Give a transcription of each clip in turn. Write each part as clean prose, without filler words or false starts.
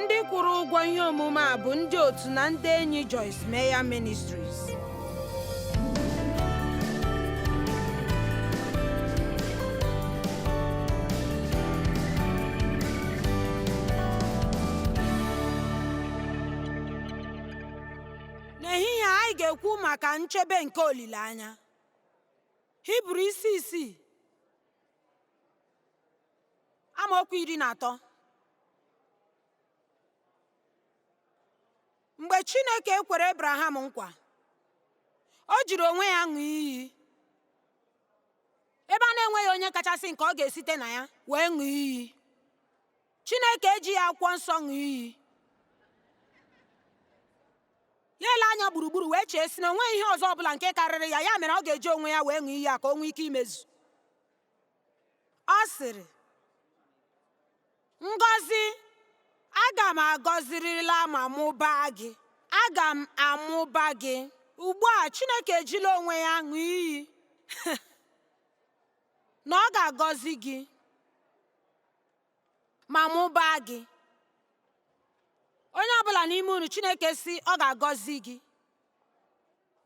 Ndị kwụrụ ụgwọ ihe omume a bụ ndị otu na ndị enyi Joyce Meyer Ministries. N'ehihie a, anyị ga-ekwu maka nchebe nke olileanya. Hibru isi 6 amaokwu 13. Mgbe Chineke kwere Abraham nkwa, o jiri onwe ya ṅụọ iyi. Ebe a na-enweghị onye kachasị nke ọ ga-esite na ya wee ṅụọ iyi. Chineke ejighị akwụkwọ nsọ ṅụọ iyi. Ya ele anya gburugburu wee chee sị na o nweghị ihe ọzọ ọbụla nke karịrị ya, ya mere ọ ga-eji onwe ya wee ṅụọ iyi a ka o nwee ike imezu. Ọ sịrị, Ngọzi, aga m agọzirila ma mụbaa gị. Aga m amụba gị. Ugbu a, Chineke ejila onwe ya ṅụọ iyi na ọ ga-agọzi gị ma mụbaa gị. Onye ọbụla n'ime unu Chineke sị ọ ga-agọzi gị,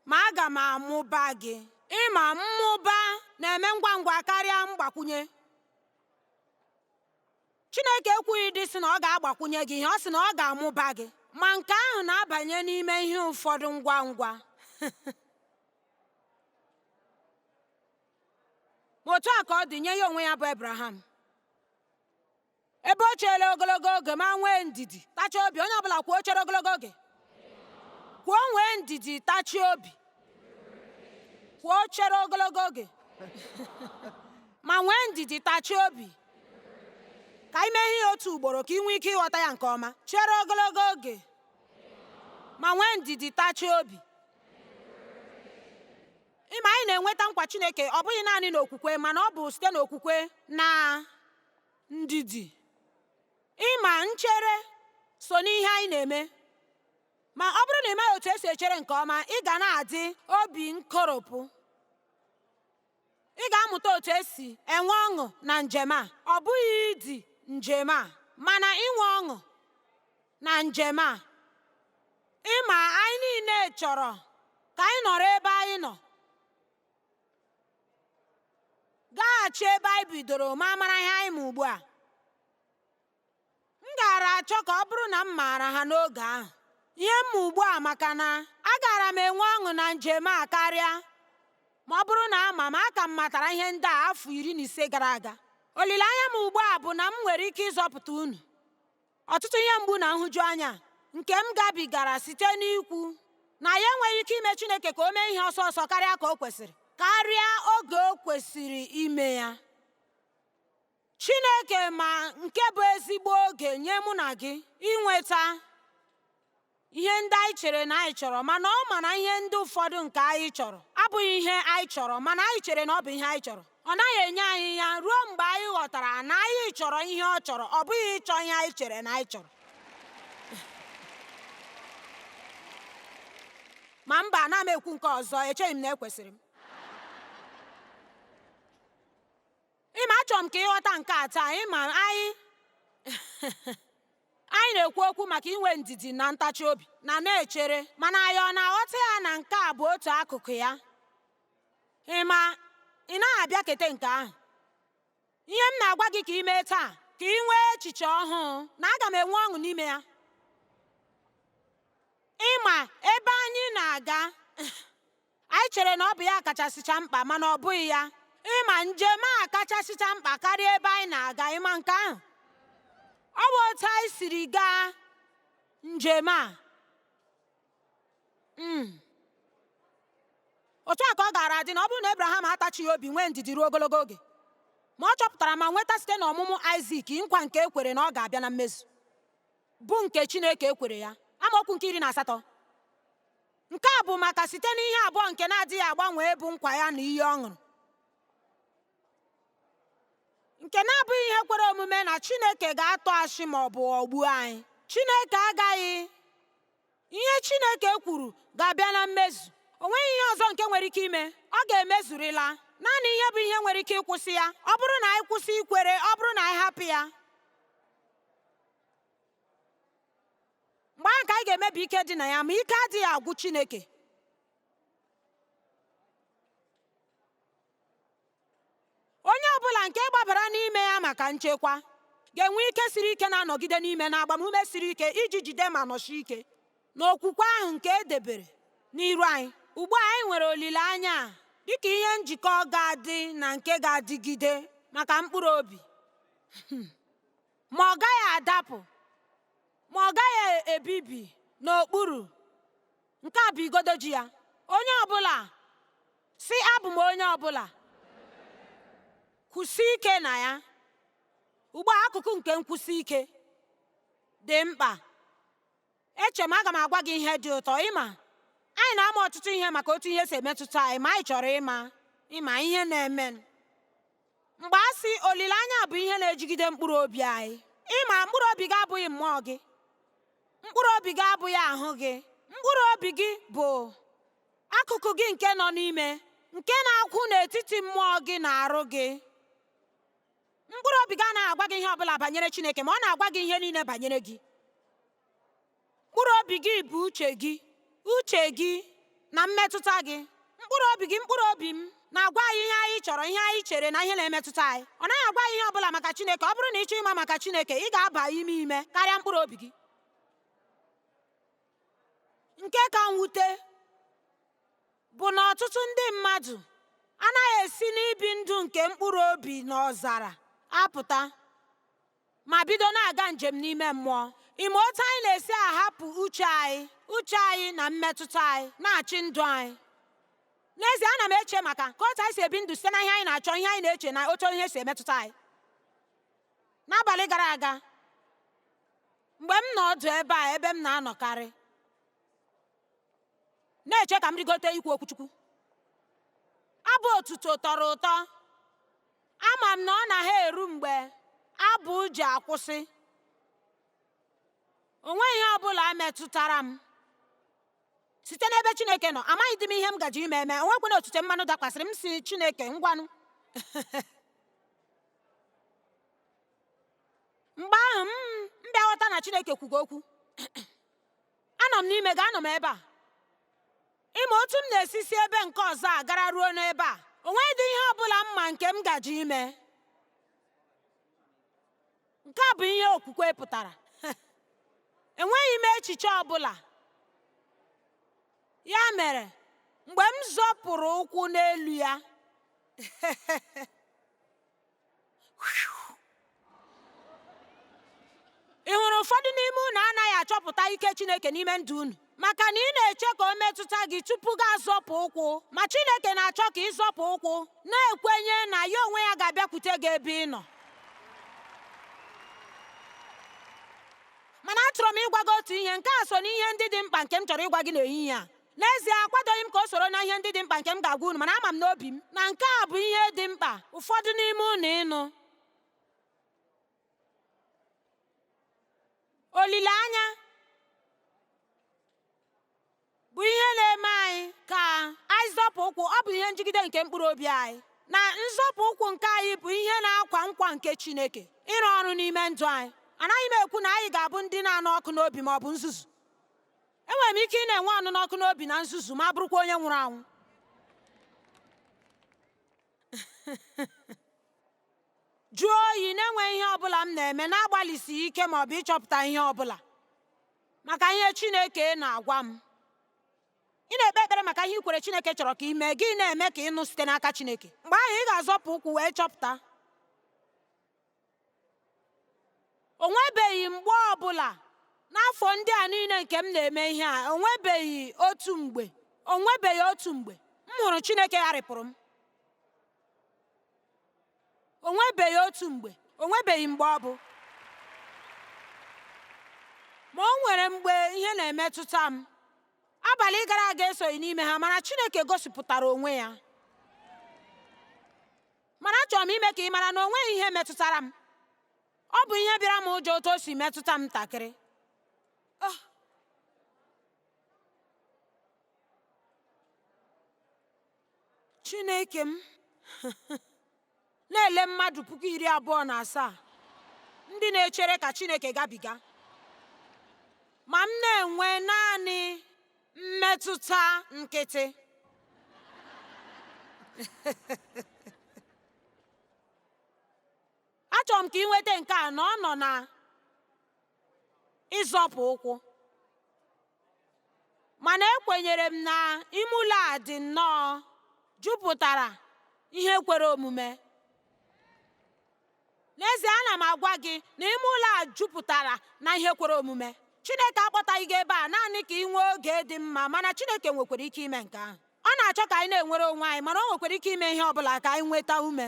ma aga m amụba gị. Ịma mmụba na-eme ngwa ngwa karịa mgbakwunye. Chineke ekwughị dị sị na ọ ga-agbakwunye gị ihe, ọ sị na ọ ga-amụba gị. Ma nke ahụ na-abanye n'ime ihe ụfọdụ ngwa ngwa. Ma otu a ka ọ dị nye ya onwe ya bụ Abraham. Ebe o cheela ogologo oge ma nwee ndidi tachie obi, onye ọbụla kwuo chere ogologo oge. Kwuo nwee ndidi tachie obi. Kwuo chere ogologo oge. Ma nwee ndidi tachie obi. Ka anyị mee ihe otu ugboro ka ị nwee ike ịghọta ya nke ọma. Chere ogologo oge ma nwee ndidi tachie obi. Ịma anyị na-enweta nkwa Chineke ọ bụghị naanị n'okwukwe mana ọ bụ site n'okwukwe na ndidi. Ịma nchere so n'ihe anyị na-eme. Ma ọ bụrụ na ị maghị otu esi echere nke ọma, ị ga na-adị obi nkoropụ. Ị ga-amụta otu esi enwe ọṅụ na njem a. Ọ bụghị idi njem a, mana inwe ọṅụ na njem a. Ịma anyị niile chọrọ ka anyị nọrọ ebe anyị nọ, gaghachi ebe anyị bidoro ma mara ihe anyị ma ugbu a. M gaara achọ ka ọ bụrụ na m maara ha n'oge ahụ. Ihe m ma ugbu a maka na agaara m enwe ọṅụ na njem a karịa ma ọ bụrụ na ama m aka m matara ihe ndị a afọ 15 gara aga. Olileanya m ugbu a bụ na m nwere ike ịzọpụta unu. Ọtụtụ ihe mgbu na nhụjuanya nke m gabigara site n'ikwu na ya enweghị ike ime Chineke ka o mee ihe ọsọ ọsọ karịa ka o kwesịrị, karịa oge o kwesịrị ime ya. Chineke ma nke bụ ezigbo oge nye mụ na gị inweta ihe ndị anyị chere na anyị chọrọ, mana ọ ma na ihe ndị ụfọdụ nke anyị chọrọ abụghị ihe anyị chọrọ, mana anyị chere na ọ bụ ihe anyị chọrọ. Ọ naghị enye anyị ya ruo mgbe anyị ghọtara na anyị chọrọ ihe ọ chọrọ, ọ bụghị ịchọ ihe anyị chere na anyị chọrọ. Ma mba, ana m ekwu nke ọzọ, echeghị m na ekwesịrị m. Ịma achọrọ m ka ị ghọta nke a taa. Ịma anyị anyị na-ekwu okwu maka inwe ndidi na ntachi obi na na-echere, mana anyị ọ na-aghọta ya na nke a bụ otu akụkụ ya? Ịma ị naghị abịakete nke ahụ. Ihe m na-agwa gị ka ị mee taa, ka ị nwee echiche ọhụụ na aga m enwe ọṅụ n'ime ya. Ịma ebe anyị na-aga, anyị chere na ọ bụ ya kachasịcha mkpa, mana ọ bụghị ya. Ịma njem a kachasịcha mkpa karịa ebe anyị na-aga, ịma nke ahụ? Ọ bụ otu anyị siri gaa njem a. Otu a ka ọ gaara adị na ọ bụrụ na Abraham atachighị obi nwee ndidi ruo ogologo oge, ma ọ chọpụtara ma nweta site n'ọmụmụ Aịzik nkwa nke e kwere na ọ ga-abịa na mmezu, bụ nke Chineke kwere ya. Amaokwu nke 18. Nke a bụ maka site n'ihe abụọ nke na-adịghị agbanwe bụ nkwa ya na iyi ọ ṅụrụ, nke na-abụghị ihe kwere omume na Chineke ga-atụ asị ma ọ bụ ghọgbuo anyị. Chineke agaghị. Ihe Chineke kwuru ga-abịa na mmezu. O nweghị ihe ọzọ nke nwere ike ime. Ọ ga-emezurịla. Naanị ihe bụ ihe nwere ike ịkwụsị ya, ọ bụrụ na anyị kwụsị ikwere, ọ bụrụ na anyị hapụ ya. ga-emebi ike dị na ya, ma ike adịghị agwụ Chineke. Onye ọ bụla nke gbabara n'ime ya maka nchekwa ga-enwe ike siri ike na-anọgide n'ime na agbamume siri ike iji jide ma nọsie ike n'okwukwe ahụ nke e debere n'iru anyị. Ugbu a anyị nwere olileanya a dịka ihe njikọ ga-adị na nke ga-adịgide maka mkpụrụ obi, ma ọ gaghị adapụ, ma ọ gaghị ebibi n'okpuru. Nke a bụ igodo ji ya. Onye ọbụla sị abụ m onye ọbụla kwụsie ike na ya. Ugbu a akụkụ nke nkwụsi ike dị mkpa. Eche m aga m agwa gị ihe dị ụtọ. Ịma anyị na-ama ọtụtụ ihe maka otu ihe si emetụta anyị, ma anyị chọrọ ịma ịma ihe na-eme. Mgbe a sị olileanya bụ ihe na-ejigide mkpụrụ obi anyị, ịma mkpụrụ obi gị abụghị mmụọ gị, mkpụrụ obi gị abụghị ahụ gị, mkpụrụ obi gị bụ akụkụ gị nke nọ n'ime, nke na-akwụ n'etiti mmụọ gị na arụ gị. Mkpụrụ obi gị anaghị agwa gị ihe ọbụla banyere Chineke, ma ọ na-agwa gị ihe niile banyere gị. Mkpụrụ obi gị bụ uche gị, uche gị na mmetụta gị. Mkpụrụ obi gị, mkpụrụ obi m na-agwa anyị ihe anyị chọrọ, ihe anyị chere na ihe na-emetụta anyị. Ọ naghị agwa anyị ihe ọbụla maka Chineke. Ọ bụrụ na ị chọọ ịma maka Chineke, ị ga-aba ime ime karịa mkpụrụ obi gị. Nke ka mwute bụ na ọtụtụ ndị mmadụ anaghị esi n'ibi ndụ nke mkpụrụ obi n'ọzara apụta ma bido na-aga njem n'ime mmụọ. Ime otu anyị na-esi ahapụ uche anyị, uche anyị na mmetụta anyị na-achị ndụ anyị. N'ezie, ana m eche maka ka otu anyị si ebi ndụ site na ihe anyị na-achọ, ihe anyị na-eche na otu ihe si emetụta anyị. N'abalị gara aga, mgbe m nọ ọdụ ebe a ebe m na-anọkarị na-eche ka m rigote ikwu okwuchukwu, abụ otuto tọrọ ụtọ. Ama m na ọ naghị eru mgbe abụ ji akwụsị. O nweghị ihe ọ bụla metụtara m site n'ebe Chineke nọ. Amaghị dị m ihe m gaji ime eme. O nwekwana otute mmanụ dakwasịrị m si Chineke ngwanụ. Mgbe ahụ m bịa ghọta na Chineke kwugo okwu. Anọ m n'ime gị, anọ m ebe a. Ịma otu m na-esi si ebe nke ọzọ a gara ruo n'ebe a. O nweghị dị ihe ọ bụla m ma nke m gaji ime. Nke a bụ ihe okwukwe pụtara. Enweghị m echiche ọ bụla. Ya mere, mgbe m zọpụrụ ụkwụ n'elu ya, ị hụrụ ụfọdụ n'ime unu anaghị achọpụta ike Chineke n'ime ndụ unu maka na ị na-eche ka o metụta gị tupu gị azọpụ ụkwụ, ma Chineke na-achọ ka ị zọpụ ụkwụ na-ekwenye na ya onwe ya ga-abịakwute gị ebe ị nọ. Mana achọrọ m ịgwa gị otu ihe. Nke a so n'ihe ndị dị mkpa nke m chọrọ ịgwa gị n'ehihie a. N'ezie, akwadoghị m ka o soro na ihe ndị dị mkpa nke m ga-agwa unu, mana ama m n'obi m na nke a bụ ihe dị mkpa ụfọdụ n'ime unu ịnụ. Olileanya bụ ihe na-eme anyị ka anyị zọpụ ụkwụ. Ọ bụ ihe njigide nke mkpụrụ obi anyị. Na nzọpụ ụkwụ nke anyị bụ ihe na-akwa nkwa nke Chineke ịrụ ọrụ n'ime ndụ anyị. Anaghị m ekwu na anyị ga-abụ ndị na-anụ ọkụ n'obi ma ọ bụ nzuzu. Enwere m ike ị na-enwe ọnụnụ ọkụ n'obi na nzuzu ma bụrụkwa onye nwụrụ anwụ. Jụọ oyi na-enweghị ihe ọbụla m na-eme, na-agbalịsighị ike ma ọ bụ ịchọpụta ihe ọbụla maka ihe Chineke na-agwa m. Ị na-ekpe ekpere maka ihe i kwere Chineke chọrọ ka ị mee, gị na-eme ka ị nụ site n'aka Chineke. Mgbe ahụ ị ga-azọpụ ụkwụ wee chọpụta. O nwebeghị mgbe ọbụla n'afọ ndị a niile nke m na-eme ihe a, o nwebeghị otu mgbe, o nwebeghị otu mgbe m hụrụ Chineke gharịpụrụ m. O nwebeghị otu mgbe, o nwebeghị mgbe ọ bụ. Ma o nwere mgbe ihe na-emetụta m. Abalị gara aga esoghị n'ime ha, mana Chineke gosipụtara onwe ya. Mana achọrọ m ime ka ị mara na o nweghị ihe metụtara m. Ọ bụ ihe bịara m ụjọ otu o si metụta m ntakịrị. Chineke m na-ele mmadụ 27,000 ndị na-echere ka Chineke gabiga. Ma m na-enwe naanị mmetụta nkịtị. Achọrọ m ka ị nweta nke a na ọ nọ na ịzọpụ ụkwụ. Mana ekwenyere m na ime ụlọ a dị nnọọ jupụtara ihe kwere omume. N'ezie, ana m agwa gị na ime ụlọ a jupụtara na ihe kwere omume. Chineke akpọtaghị gị ebe a naanị ka ị nwee oge dị mma, mana Chineke nwekwara ike ime nke ahụ. Ọ na-achọ ka anyị na-enwere onwe anyị, mana o nwekwara ike ime ihe ọ bụla ka anyị nweta ume.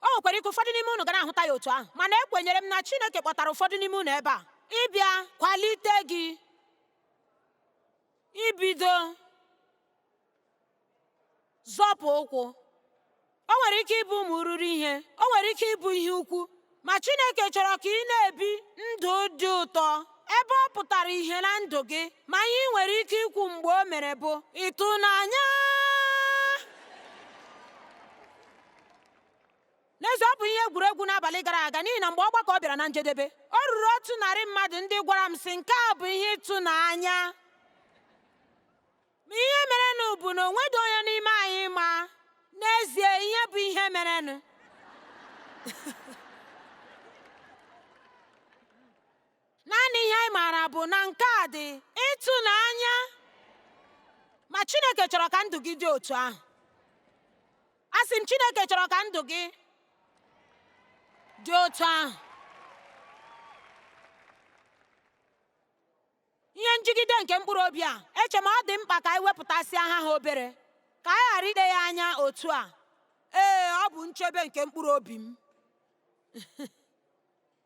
O nwekwara ike ụfọdụ n'ime unu ga na-ahụta ya otu ahụ, mana ekwenyere m na Chineke kpọtara ụfọdụ n'ime unu ebe a ịbịa kwalite gị ibido zọpụ ụkwụ. O nwere ike ịbụ ụmụ ruru ihe, o nwere ike ịbụ ihe ukwu, ma Chineke chọrọ ka ị na-ebi ndụ dị ụtọ ebe ọ pụtara ihe na ndụ gị. Ma ihe ị nwere ike ikwu mgbe o mere bụ ịtụnanya. N'ezie, ọ bụ ihe egwuregwu n'abalị gara aga, n'ihi na mgbe ọgbakọ bịara na njedebe, o ruru 100 mmadụ ndị gwara m sị nke a bụ ihe ịtụnanya. Ma ihe merenụ bụ na o nweghị onye n'ime anyị ma n'ezie ihe bụ ihe merenụ. Naanị ihe anyị maara bụ na nke a dị ịtụnanya. Ma Chineke chọrọ ka ndụ gị dị otu ahụ. Asị m, Chineke chọrọ ka ndụ gị dị otu ahụ. Ihe njigide nke mkpụrụ obi a, eche m ọ dị mkpa ka anyị wepụtasịa ha ha obere, ka anyị ghara ile ya anya otu a. Ee, ọ bụ nchebe nke mkpụrụ obi m.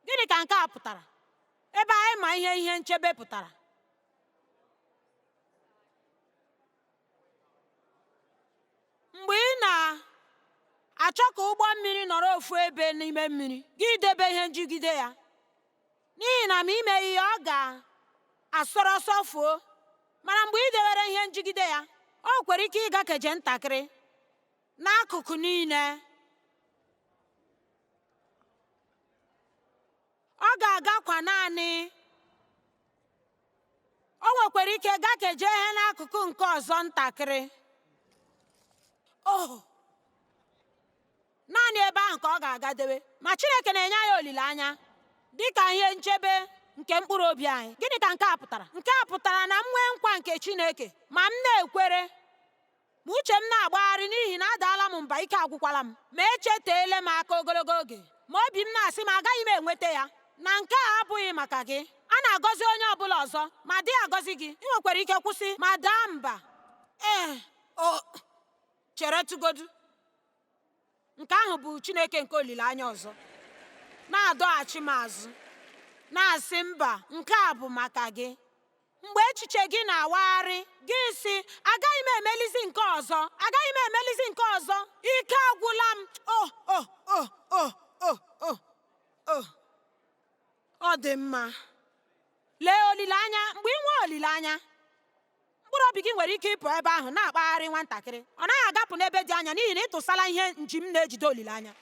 Gịnị ka nke a pụtara? Ebe anyị ma ihe ihe nchebe pụtara. Mgbe ị na-achọ ka ụgbọ mmiri nọrọ ofu ebe n'ime mmiri, gị debe ihe njigide ya, n'ihi na ma imeghị ya, ọ ga-asọrọ sọfuo. Mana mgbe ị dewere ihe njigide ya, o kwere ike ịgakeje ntakịrị n'akụkụ niile. Ọ ga-agakwa naanị, o nwekwara ike gakeje ihe n'akụkụ nke ọzọ ntakịrị. Oh, naanị ebe ahụ ka ọ ga-agadewe. Ma Chineke na-enye anyị olileanya dị ka ihe nchebe nke mkpụrụ obi anyị. Gịnị ka nke a pụtara? Nke a pụtara na m nwee nkwa nke Chineke, ma m na-ekwere, ma uche m na-agbagharị n'ihi na adaala m mba, ike agwụkwala m, ma echeteela m aka ogologo oge, ma obi m na-asị m agaghị m enweta ya, na nke a abụghị maka gị. A na-agọzi onye ọbụla ọzọ, ma dị agọzi gị. Ị nwekwara ike kwụsị ma daa mba. Ee, o cheretụgodu. Nke ahụ bụ Chineke nke olileanya ọzọ na-adọghachi m azụ, na-asị mba, nke a bụ maka gị. Mgbe echiche gị na-awagharị, gị sị agaghị m emelizi nke ọzọ, agaghị m emelizi nke ọzọ, ike agwụla m. O o o o o o o ọ dị mma. Lee olileanya. Mgbe ị nwee olileanya, mkpụrụ obi gị nwere ike ịpụ ebe ahụ na-akpagharị nwatakịrị. Ọ naghị agapụ n'ebe dị anya n'ihi na ị tụsala ihe nji m na-ejide olileanya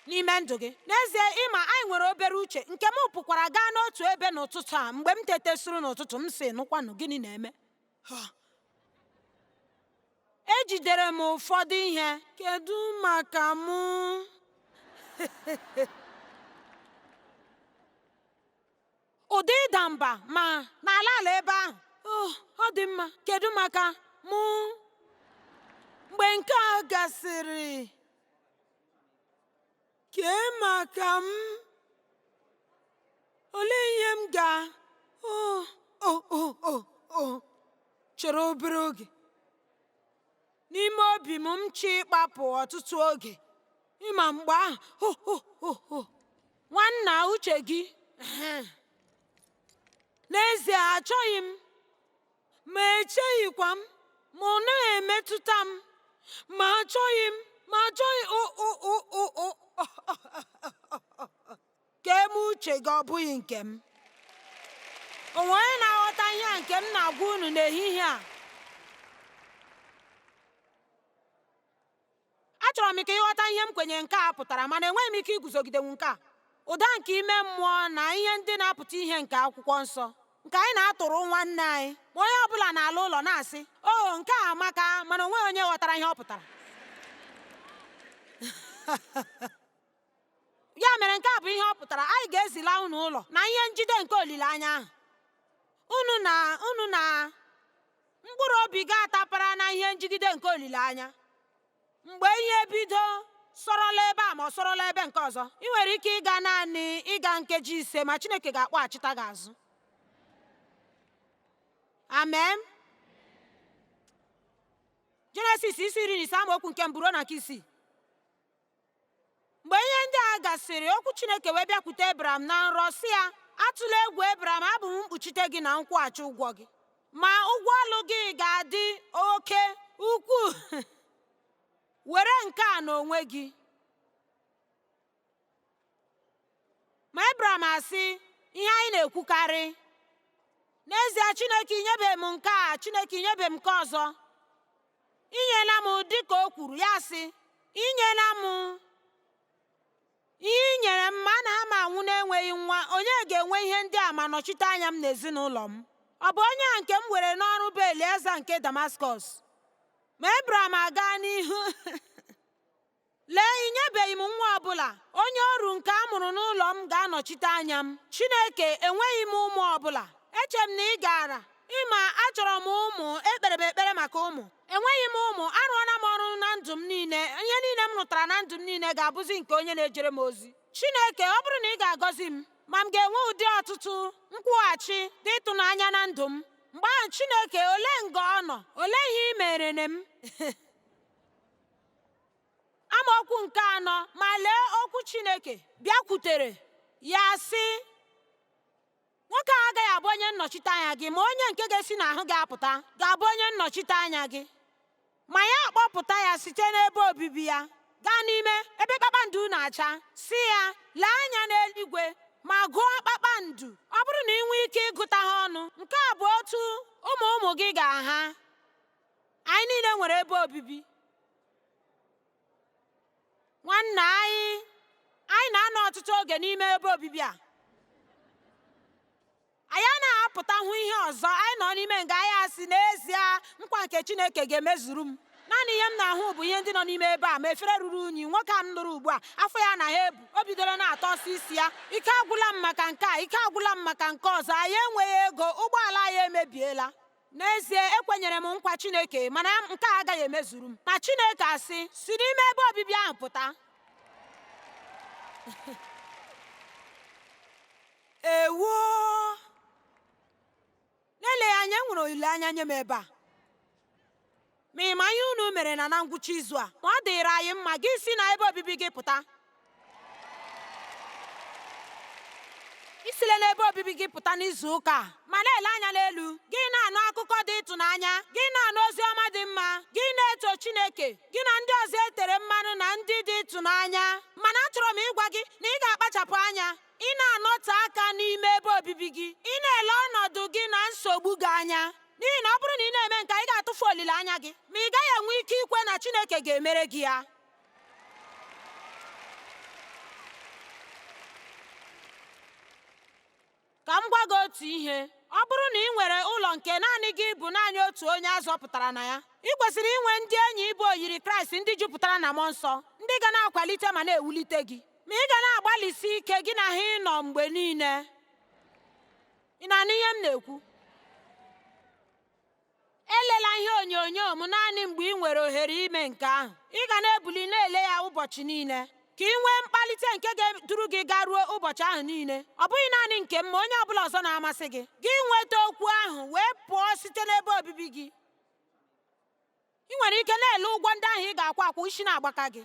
n'ime ndụ gị. N'ezie, ịma anyị nwere obere uche nke m pụkwara gaa n'otu ebe n'ụtụtụ a. Mgbe m tetesịrị n'ụtụtụ, m sị nụkwanụ gịnị na-eme. Ejidere m ụfọdụ ihe. Kedu maka mụ? Ụdị ịda mba ma n'ala ala ebe ahụ. Oh, ọ dị mma. Kedu maka mụ? Mgbe nke a gasịrị, kee maka m? Olee ihe m ga... Oh, oh, oh, oh, oh. Chere obere oge. N'ime obi m, m chi ịkpapụ ọtụtụ oge. Ịma mgbe ahụ, oh, oh, oh, oh. Nwanna, uche gị. N'ezie, achọghị m, ma echeghịkwa m, ma ọ naghị emetụta m, ma achọghị m, ma achọghị o o o o o. Ka eme uche gị, ọ bụghị nke m. O nwere onye na-aghọta ihe a nke m na-agwa unu n'ehihie a? Achọrọ m ka ịghọta ihe m kwenyere nke a pụtara, mana enweghị m ike iguzogidenwu nke a. Ụda nke ime mmụọ na ihe ndị na-apụta ihe nke Akwụkwọ Nsọ nke anyị na-atụrụ nwanne anyị, ma onye ọ bụla na-ala ụlọ na-asị, "O, nke a amaka," mana o nweghị onye ghọtara ihe ọ pụtara. Ya mere nke a bụ ihe ọ pụtara: anyị ga-ezila unu ụlọ na ihe njide nke olileanya ahụ. Unu na unu na mkpụrụ obi ga-atapara na ihe njigide nke olileanya. Mgbe ihe bido sọrọla ebe a ma ọ sọrọla ebe nke ọzọ, ị nwere ike ịga naanị ịga nkeji 5, ma Chineke ga-akpọghachita gị azụ. Amen. Jenesis isi 15 amaokwu nke mbụ ruo na nke isii. Mgbe ihe ndị a gasịrị, okwu Chineke wee bịakwute Ebram na nrọ sị ya, atụla egwu Ebram, abụ m mkpuchite gị na nkwụghachi ụgwọ gị, ma ụgwọ ọlụ gị ga-adị oke ukwuu. Were nke a n'onwe gị. Ma Ebram asị, ihe anyị na-ekwukarị, n'ezie Chineke inyebeghị m nke a, Chineke inyebeghị m nke ọzọ. Inyela m dịka o kwuru, ya sị, inyela m ihe i nyere m, ma ana m anwụ na-enweghị nwa, onye ga-enwe ihe ndị a ma nọchite anya m n'ezinụlọ m? Ọ bụ onye a nke m were n'ọrụ bụ Elieza nke Damaskọs. Ma Ebram aga n'ihu, lee, inyebeghị m nwa ọbụla, onye ọrụ nke a mụrụ n'ụlọ m ga-anọchite anya m. Chineke, enweghị m ụmụ ọbụla. Eche m na ị gara ịma, achọrọ m ụmụ, ekpere m ekpere maka ụmụ. Enweghị m ụmụ, arụọla m ọrụ na ndụ m niile, ihe niile m rụtara na ndụ m niile ga-abụzi nke onye na-ejere m ozi. Chineke, ọ bụrụ na ị ga-agọzi m, ma m ga-enwe ụdị ọtụtụ nkwụghachi dị ịtụnanya na ndụ m. Mgbe ahụ, Chineke, olee nga ọ nọ? Olee ihe ị mere m? Amaokwu nke anọ, ma lee okwu Chineke bịakwutere ya sị, nwoke a agaghị abụ onye nnọchite anya gị, ma onye nke ga-esi n'ahụ gị apụta ga-abụ onye nnọchite anya gị. Ma ya akpọpụta ya site n'ebe obibi ya gaa n'ime ebe kpakpando na-acha, sị ya, lee anya n'eluigwe ma gụọ kpakpando, ọ bụrụ na ị nwee ike ịgụta ha ọnụ, nke a bụ otu ụmụ ụmụ gị ga-aha. Anyị niile nwere ebe obibi. Nwanne anyị na-anọ ọtụtụ oge n'ime ebe obibi a. Anyị anaghị apụta hụ ihe ọzọ. Anyị nọ n'ime nga anyị asị, n'ezie nkwa nke Chineke ga-emezuru m. Naanị ihe m na-ahụ bụ ihe ndị nọ n'ime ebe a, ma efere ruru unyi, nwoke a m lụrụ ugbu a, afọ ya na ha ebu, o bidoro na-atọ ọsọ isi ya. Ike agwụla m maka nke a, ike agwụla m maka nke ọzọ, anyị enweghị ego, ụgbọala anyị emebiela. N'ezie ekwenyere m nkwa Chineke, mana nke a agaghị emezuru m. Ma Chineke asị, si n'ime ebe obibi ahụ pụta. Ewo! N'eleghị anya enwere olileanya nye m ebe a. Ma ị ma ihe unu mere na ngwụcha izu a, ma ọ dịrị anyị mma gị si na ebe obibi gị pụta. Isile n'ebe obibi gị pụta n'izu ụka a, ma na-ele anya n'elu, gị na-anụ akụkọ dị ịtụnanya, gị na-anụ ozi ọma dị mma, gị na-eto Chineke, gị na ndị ọzọ e tere mmanụ na ndị dị ịtụnanya. Mana achọrọ m ịgwa gị na ị ga-akpachapụ anya. Ị na-anọte aka n'ime ebe obibi gị, ị na-ele ọnọdụ gị na nsogbu gị anya, n'ihi na ọ bụrụ na ị na-eme nke a, ị ga-atụfu olileanya gị, ma ị gaghị enwe ike ikwe na Chineke ga-emere gị ya. Ka m gwa gị otu ihe, ọ bụrụ na ị nwere ụlọ nke naanị gị bụ naanị otu onye a zọpụtara na ya, ị kwesịrị inwe ndị enyi ịbụ oyiri Kraịst ndị jupụtara na mmụọ nsọ, ndị ga na-akwalite ma na-ewulite gị, ma ị ga na-agbalịsi ike gị na ha ịnọ mgbe niile. Ị na-anụ ihe m na-ekwu? Elela ihe onyonyo m naanị mgbe ị nwere ohere ime nke ahụ. Ị ga na-ebuli na-ele ya ụbọchị niile, ka ị nwee mkpalite nke ga-eduru gị garuo ụbọchị ahụ niile. Ọ bụghị naanị nke m, ma onye ọbụla ọzọ na-amasị gị. Gị nweta okwu ahụ wee pụọ site n'ebe obibi gị. Ị nwere ike na-ele ụgwọ ndị ahụ ị ga-akwụ akwụ, isi na-agbaka gị.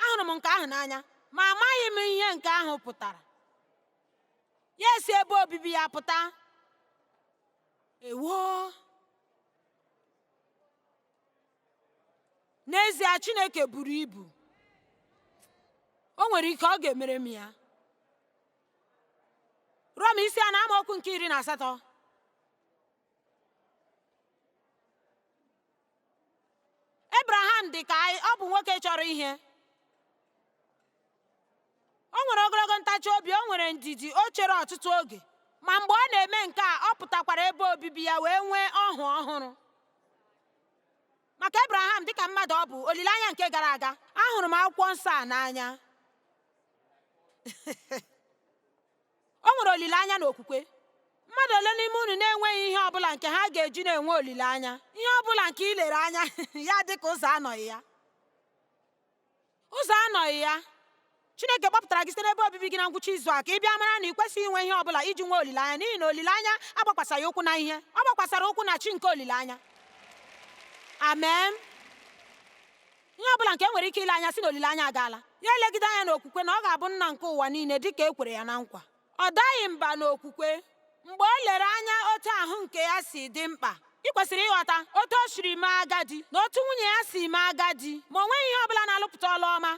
Ahụrụ m nke ahụ n'anya, ma amaghị m ihe nke ahụ pụtara. Ya esi ebe obibi ya pụta. Ewo! N'ezie Chineke buru ibu. O nwere ike ọ ga-emere m ya. Rom isi anọ amaokwu nke 18. Abraham dị ka anyị, ọ bụ nwoke chọrọ ihe. ntachi obi, o nwere ndidi, o chere ọtụtụ oge. Ma mgbe ọ na-eme nke a, ọ pụtakwara ebe obibi ya wee nwee ọhụ ọhụrụ. Maka Abraham, dịka mmadụ, ọ bụ olileanya nke gara aga. Ahụrụ m akwụkwọ nsọ a n'anya. O nwere olileanya na okwukwe. Mmadụ ole n'ime unu na-enweghị ihe ọbụla nke ha ga-eji na-enwe olileanya? Ihe ọbụla nke ị lere anya ya dị ka ụzọ anọghị ya. Ụzọ anọghị ya. Chineke kpọpụtara gị site n'ebe obibi gị na ngwụcha izu a ka ị bịa mara na ị kwesịghị inwe ihe ọbụla iji nwee olileanya, n'ihi na olileanya agbakwasaghị ụkwụ na ihe. Ọ gbakwasara ụkwụ na chi nke olileanya. Amen. Ihe ọbụla nke e nwere ike ile anya sị na olileanya agaala, ya elegide anya n'okwukwe na ọ ga-abụ nna nke ụwa niile dịka e kwere ya na nkwa. Ọ daghị mba n'okwukwe mgbe o lere anya otu ahụ nke ya si dị mkpa. Ị kwesịrị ịghọta otu o siri mee agadi na otu nwunye ya si mee agadi, ma o nweghị ihe ọbụla na-alụpụta ọlụ ọma.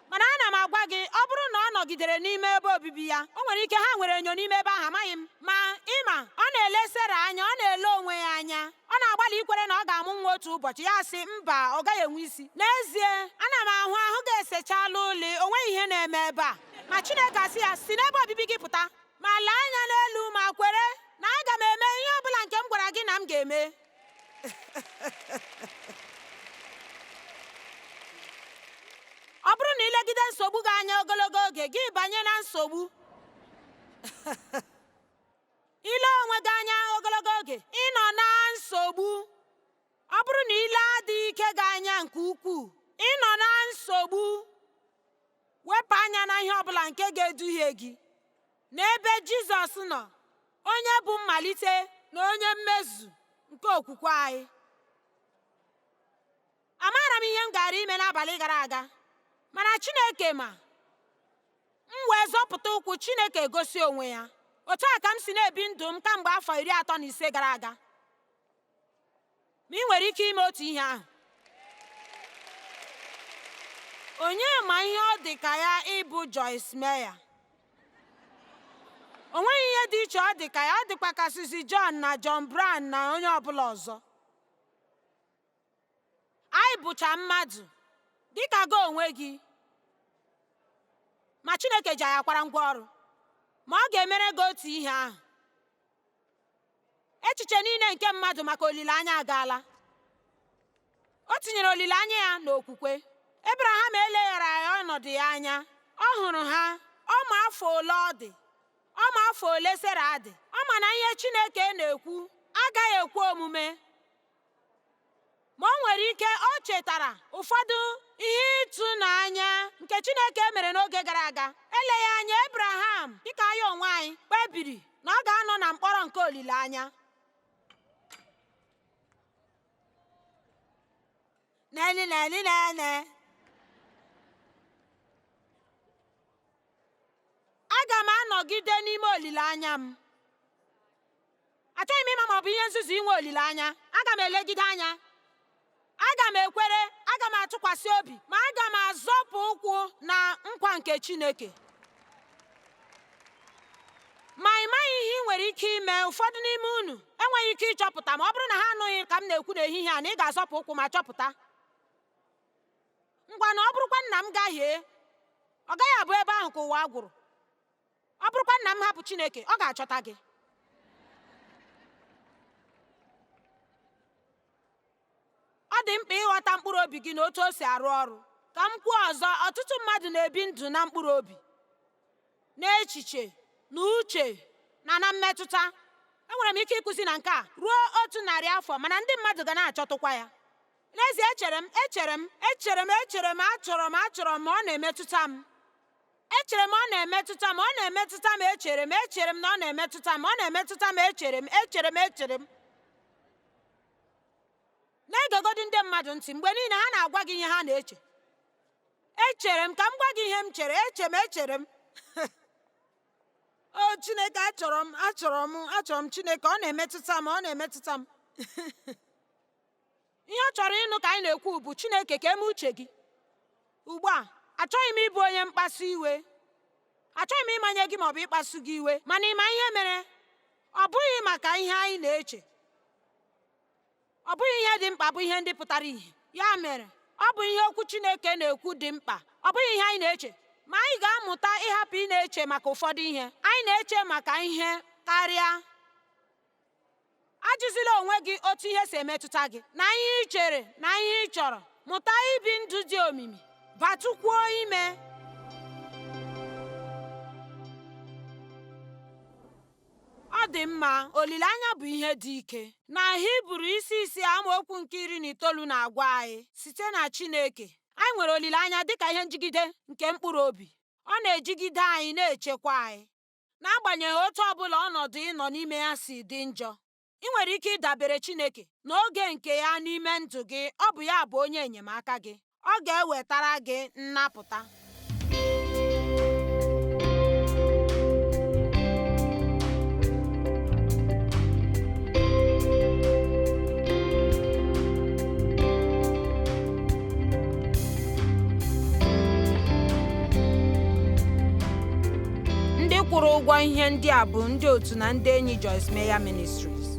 Mana ana m agwa gị, ọ bụrụ na ọ nọgidere n'ime ebe obibi ya, o nwere ike ha nwere enyo n'ime ebe ahụ, amaghị m. Ma ịma, ọ na-ele Sera anya, ọ na-ele onwe ya anya. Ọ na-agbalị ikwere na ọ ga-amụ nwa otu ụbọchị. Ya sị, mba, ọ gaghị enwe isi. N'ezie, ana m ahụ ahụ ga-esechala uli, o nweghị ihe na-eme ebe a. Ma Chineke asị ya, si n'ebe obibi gị pụta, ma lee anya n'elu ma kwere na aga m eme ihe ọ bụla nke m gwara gị na m ga-eme. Ọ bụrụ na ilegide nsogbu gị anya ogologo oge, gị banye na nsogbu. Ile onwe gị anya ogologo oge, ị nọ na nsogbu. Ọ bụrụ na ile adịghị ike gị anya nke ukwuu, ị nọ na nsogbu. Wepụ anya na ihe ọbụla nke ga-eduhie gị. N'ebe Jizọs nọ, onye bụ mmalite na onye mmezu nke okwukwe anyị. Amaara m ihe m gara ime n'abalị gara aga, mana Chineke ma. M wee zọpụta ụkwụ, Chineke egosi onwe ya. Otu a ka m si na-ebi ndụ m kamgbe afọ 35 gara aga. Ma ị nwere ike ime otu ihe ahụ. Onye ma ihe ọ dị ka ya ịbụ Joyce Meyer? O nweghị ihe dị iche ọ dị ka ya, ọ dịkwa ka Susie John na John Brown na onye ọbụla ọzọ. Anyị bụcha mmadụ, dịka gị onwe gị. Ma Chineke ji anyị akwara ngwa ọrụ. Ma ọ ga-emere gị otu ihe ahụ. Echiche niile nke mmadụ maka olileanya agaala. O tinyere olileanya ya n'okwukwe. Abraham eleghara ya ọnọdụ ya anya. Ọ hụrụ ha, ọ ma afọ ole ọ dị, ọ ma afọ ole Sera dị, ọ ma na ihe Chineke na-ekwu agaghị ekwe omume. Ma o nwere ike o chetara ụfọdụ ihe ịtụnanya nke Chineke mere n'oge gara aga. Eleghị anya Abraham, dịka anyị onwe anyị, kpebiri na ọ ga-anọ na mkpọrọ nke olileanya. Nene nene nene. Aga m anọgide n'ime olileanya m. Achọghị m ịma ma ọ bụ ihe nzuzu inwe olileanya. Aga m elegide anya. Aga m ekwere, aga m atụkwasị obi, ma aga m azọpụ ụkwụ na nkwa nke Chineke. Ma ị maghị ihe ị nwere ike ime. Ụfọdụ n'ime unu enweghị ike ịchọpụta ma ọ bụrụ na ha anụghị ka m na-ekwu n'ehihie a na ị ga-azọpụ ụkwụ ma chọpụta. Ngwa, na ọ bụrụkwa nna m gahie, ọ gaghị abụ ebe ahụ ka ụwa gwụrụ. Ọ bụrụkwa nna m hapụ Chineke, ọ ga-achọta gị. Ọ dị mkpa ịghọta mkpụrụ obi gị na otu o si arụ ọrụ. Ka m kwuo ọzọ, ọtụtụ mmadụ na-ebi ndụ na mkpụrụ obi, n'echiche, na uche, na na mmetụta. Enwere m ike ịkụzi na nke a ruo 100 afọ, mana ndị mmadụ ga na-achọtụkwa ya. N'ezie, echere m, echere m, echere m, echere m, achọrọ m, achọrọ m, ọ na-emetụta m. Echere m ọ na-emetụta m, ọ na-emetụta m, echere m, echere m na ọ na-emetụta m, ọ na-emetụta m, echere m, echere m, echere m. Na-egegodi ndị mmadụ ntị mgbe niile ha na-agwa gị ihe ha na-eche. Echere m ka m gwa gị ihe m chere, eche m, echere m. O Chineke, achọrọ m, achọrọ m, achọrọ m Chineke, ọ na-emetụta m, ọ na-emetụta m. Ihe ọ chọrọ ịnụ ka anyị na-ekwu bụ Chineke ka eme uche gị. Ugbu a, achọghị m ịbụ onye mkpasu iwe. Achọghị m ịmanye gị maọbụ ịkpasu gị iwe, mana ị ma ihe mere? Ọ bụghị maka ihe anyị na-eche. Ọ bụghị ihe dị mkpa bụ ihe ndị pụtara ìhè. Ya mere, ọ bụ ihe okwu Chineke na-ekwu dị mkpa. Ọ bụghị ihe anyị na-eche. Ma anyị ga-amụta ịhapụ ị na-eche maka ụfọdụ ihe. Anyị na-eche maka ihe karịa. Ajụzila onwe gị otu ihe si emetụta gị na ihe ị chere na ihe ị chọrọ. Mụta ibi ndụ dị omimi, batụkwuo ime. Ọ dị mma, olileanya bụ ihe dị ike. Na Hibru isi 6 amaokwu nke 19 na-agwa anyị site na Chineke, anyị nwere olileanya dịka ihe njigide nke mkpụrụ obi. Ọ na-ejigide anyị na-echekwa anyị. N'agbanyeghị otu ọ bụla ọnọdụ ị nọ n'ime ya si dị njọ, ị nwere ike ịdabere Chineke n'oge nke ya n'ime ndụ gị. Ọ bụ ya bụ onye enyemaka gị. Ọ ga-ewetara gị nnapụta. Ndị kwụrụ ụgwọ ihe ndị a bụ ndị otu na ndị enyi Joyce Meyer Ministries.